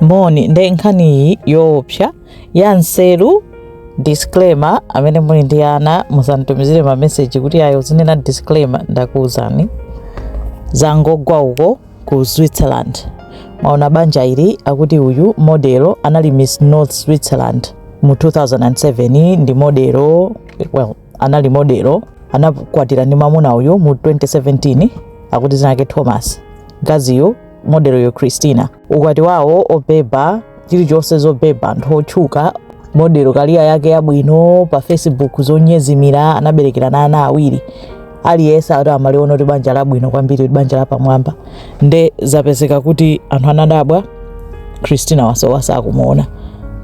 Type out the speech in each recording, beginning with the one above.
Moni nde nkhaniyi yoopsa ya nseru. Disclaimer, amene muli ndi ana musanditumizire mameseji kuti ayo zinena disclaimer. Ndakuwuzani, zangogwa uko ku Switzerland. Mwaona banja ili, akuti uyu model anali Miss North Switzerland mu 2007, ndi model, well, anali model. Anakwatira ndi mwamuna uyu mu 2017, akuti zina lake Thomas, mkaziyo modeloyo Christina. Ukwati wawo obeba, chilichonse zobeba, anthu otchuka, model, career yake yabwino, pa Facebook zonyezimira. Anaberekerana ana awiri. Aliyense akuti amaliona kuti banja labwino kwambiri, kuti banja lapamwamba. Nde zapezeka kuti anthu anadabwa, Christina wasowa, sakumuona.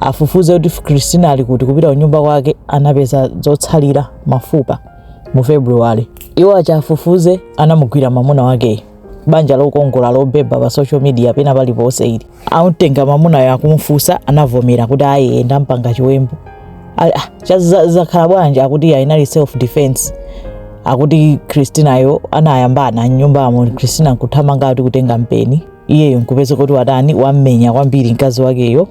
Afufuze kuti Christina ali kuti, kupita kunyumba kwake anapeza zotsalira, mafupa, mu February. Iwo achafufuze, anamugwira mwamuna wakeyo. Banja lokongola lobeba pa social media pena paliponse ili. Amtenga mwamunayo, akumufunsa, anavomera kuti ayi, ndampanga chiwembu. Zakhala bwanji? Akuti inali self defense. Akuti Christinayo anayambana mnyumbamo, Christina nkuthamanga kuti kutenga mpeni, iyeyo nkupeza kuti watani, wammenya kwambiri mkazi wakeyo,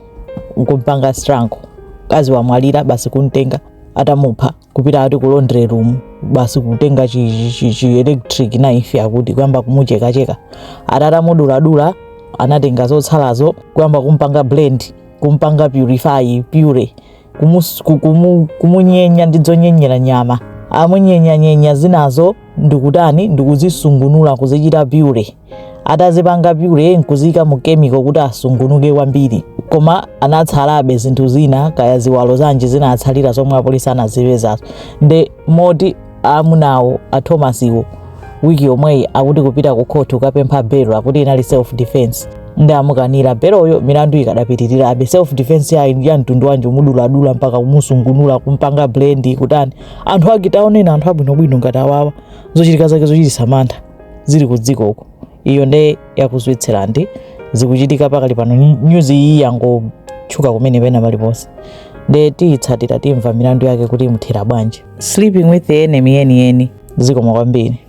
nkumpanga strangle, mkazi wamwalira. Basi, kumtenga atamupha, kupita ati ku laundry room, basi kutenga chi electric knife, akuti kuyamba kumuchekacheka. Atatamuduladula, anatenga zotsalazo kuyamba kumpanga blend, kumpanga purify, puree, kumunyenya ndi zonyenyera nyama. Amunyenyanyenya zinazo ndikutani, ndikuzisungunula, kuzichita puree. Atazipanga puree, nkuziyika mu chemical kuti asungunuke kwambiri, koma anatsalabe zinthu zina, kaya ziwalo zanji zinatsalira zomwe apolisi anazipezazo. Nde moti amunawo a Thomasiwo wiki yomweyi akuti kupita ku court kukapempha belo, akuti inali self defense, ndi amukanira beloyo. Milandu ikadapitirirabe. Self defense ya mtundu wanji, umuduladula mpaka kumusungunula, kumpanga blend, kutani? Anthu ake taonena, anthu abwinobwino ngati awawa, zochitika zake zochititsa mantha zili ku dzikoko. Iyo nde yaku Switzerland, zikuchitika pakali pano. News iyi yangotchuka kumene pena paliponse, nde tiyitsatira, timva milandu yake kuti imuthera bwanji. Sleeping with the enemy yeniyeni. Zikoma kwambiri.